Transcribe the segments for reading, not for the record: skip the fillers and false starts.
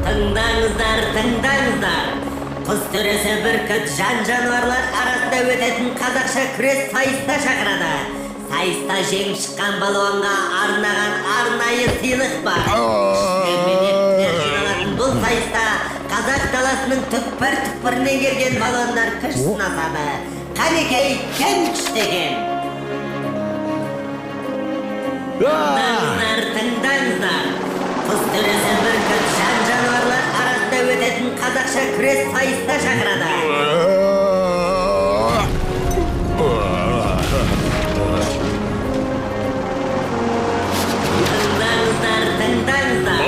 Тыңдаңыздар, тыңдаңыздар. Құс төресі бүркіт жан-жануарлар арасында өтетін қазақша күрес сайысына шақырады. Сайыста жеңіп шыққан балуанға арнаған арнайы сыйлық бар. Күштілер мен ептілер жиналатын бұл сайыста қазақ даласының түкпір-түкпірінен келген балуандар күш сынасады. Қанекей, кім күшті екен? Тыңдаңыздар, тыңдаңыздар. Құс төресі бүркіт жан-жануарлар арасында өтетін қазақша күрес сайысына шақырады. Тыңдаңыздар, тыңдаңыздар.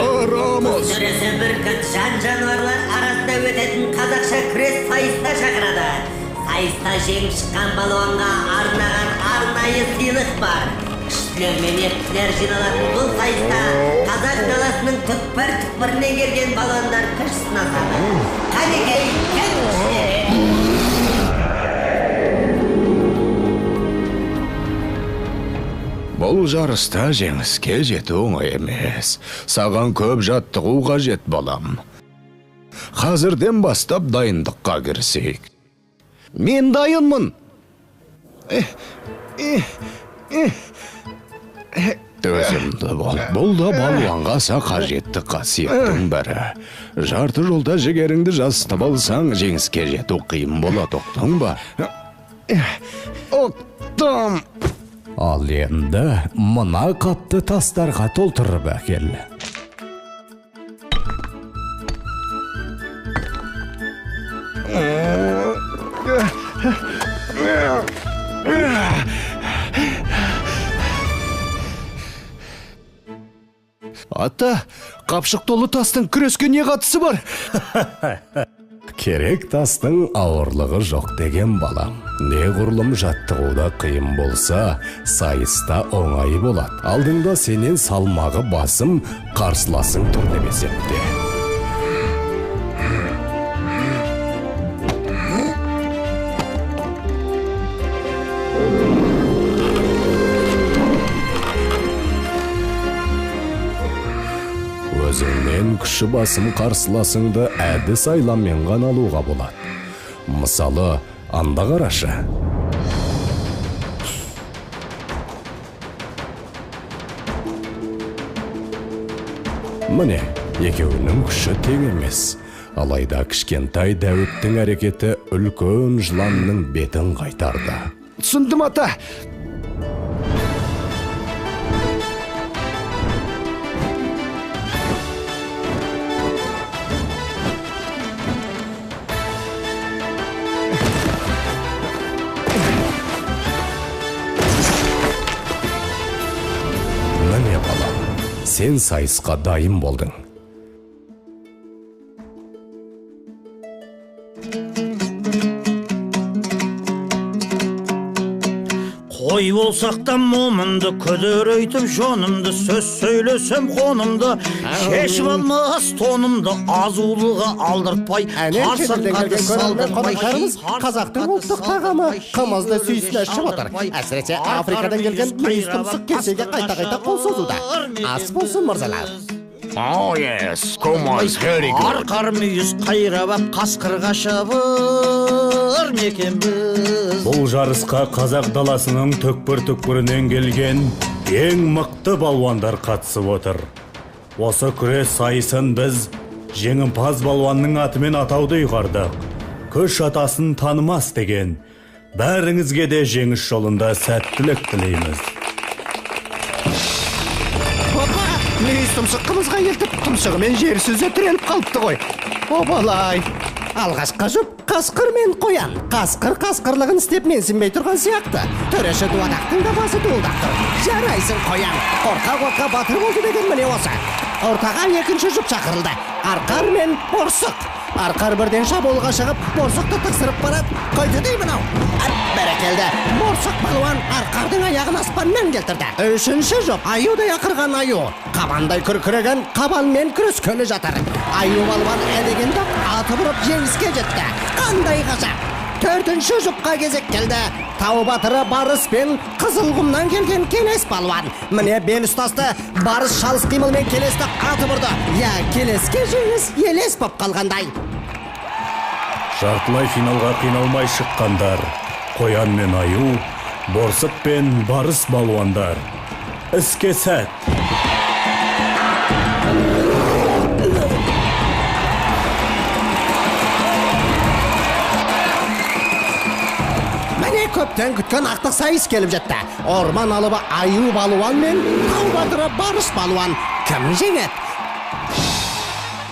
Құс төресі бүркіт жан-жануарлар арасында өтетін қазақша күрес сайысына шақырады. Сайыста жеңіп шыққан балуанға арнаған арнайы сыйлық бар. Күштілер мен ептілер жиналатын бұл сайыста қазақ даласының түкпір-түкпірінен келген балуандар күш сынасады. Қанекей, кім күшті екен? Бұл жарыста жеңіске жету оңай емес. Саған көп жаттығу қажет, балам. Қазірден бастап дайындыққа кірісейік. Мен дайынмын. Төзімді бол. Бұл да балуанға аса қажетті қасиеттің бірі. Жарты жолда жігеріңді жасытып алсаң, жеңіске жету қиын болады, ұқтың ба? Ұқтым. Ал енді мына қапты тастарға толтырып әкел. Ата, қапшық толы тастың күреске не қатысы бар? Керек тастың ауырлығы жоқ деген балам. Неғұрлым жаттығуда қиын болса, сайыста оңай болады. Алдыңда сенен салмағы басым, қарсыласың тұр деп есепте. Өзіңнен күші басым қарсыласыңды әдіс айламен ғана алуға болады. Мысалы, анда қарашы. Міне, екеуінің күші тең емес. Алайда кішкентай Дәуіттің әрекеті үлкен жыланның бетін қайтарды. Түсіндім, ата. Міне, балам, сен сайысқа дайын болдың. Қой болсақ та момынды, күдірейтіп жонымды, сөз сөйлесем қонымды, шешіп алмас тонымды, азулыға алдыртпай, қарсыртқанды салдыртпай. Қазақтың ұлттық тағамы қымызды сүйсіне ішіп отыр. Әсіресе Африкадан келген мүйіз тұмсық кесеге қайта-қайта қол созуда. Ас болсын, мырзалар. Oh yes, kumas very good. Арқар мүйіз қайрап ап, қасқырға шабыр мекенбіз. Бұл жарысқа қазақ даласының түкпір-түкпірінен келген ең мықты балуандар қатысып отыр. Осы күрес сайысын біз жеңімпаз балуанның атымен атауды ұйғардық. Күш атасын танымас деген. Бәріңізге де жеңіс жолында сәттілік тілейміз. Мүйіз тұмсық қымызға елтіп, тұмсығымен жер сүзе тіреліп қалыпты ғой. Обалай! Алғашқы жұп қасқыр мен қоян. Қасқыр қасқырлығын істеп менсінбей тұрған сияқты. Төреші дуадақтың да басы дуылдап тұр. Жарайсың, қоян. Қорқа-қорқа батыр болды деген міне осы. Ортаға екінші жұп шақырылды. Арқар мен борсық. Арқар бірден шабуылға шығып, борсықты тықсырып барады. Қойды дей мынау. Бәрекелді. Борсық балуан арқардың аяғын аспаннан келтірді. Үшінші жұп аюдай ақырған аю. Қабандай күркіреген қабанмен күрескелі жатыр. Аю балуан әдегенді атып ұрып жеңіске жетті. Қандай ғажап! Төртінші жұпқа кезек келді. Тау батыры Барыс пен Қызылқұмнан келген Келес балуан. Міне, бел ұстасты. Барыс шалыс қимылмен Келесті атып ұрды. Иә, Келеске жеңіс елес боп қалғандай. Жартылай финалға қиналмай шыққандар Қоян мен Аю, Борсық пен Барыс балуандар. Іске сәт! Міне, көптен күткен ақтық сайыс келіп жетті. Орман алыбы Аю балуан мен тау батыры Барыс балуан. Кім жеңеді?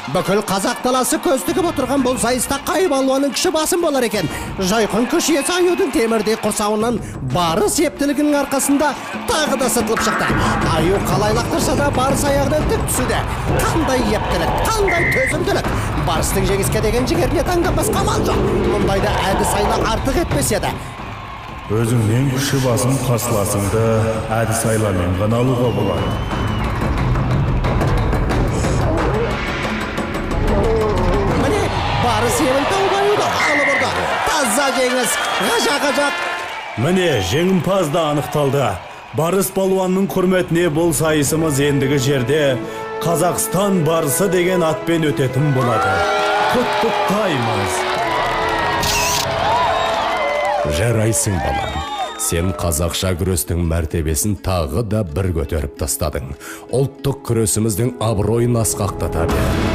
Бүкіл қазақ даласы көз тігіп отырған бұл сайыста қай балуанның күші басым болар екен? Жайқын күш иесі Аюдың темірдей құрсауынан Барыс ептілігінің арқасында тағы да сытылып шықты. Аю қалай лақтырса да, Барыс аяғынан тік түсуде. Қандай ептілік, қандай төзімділік! Барыстың жеңіске деген жігеріне таңданбасқа амал жоқ. Мұндайда әдіс айла артық етпес еді. Өзіңнен күші басым қарсыласыңды әдіс айламен ғана алуға болады. Міне, Барыс ебін тауып, Аюды алып ұрды. Таза жеңіс, ғажап, ғажап! Міне, жеңімпаз да анықталды. Барыс балуанның құрметіне бұл сайысымыз ендігі жерде Қазақстан барысы деген атпен өтетін болады. Құттықтаймыз! Жарайсың, балам. Сен қазақша күрестің мәртебесін тағы да бір көтеріп тастадың. Ұлттық күресіміздің абыройын асқақтата бер.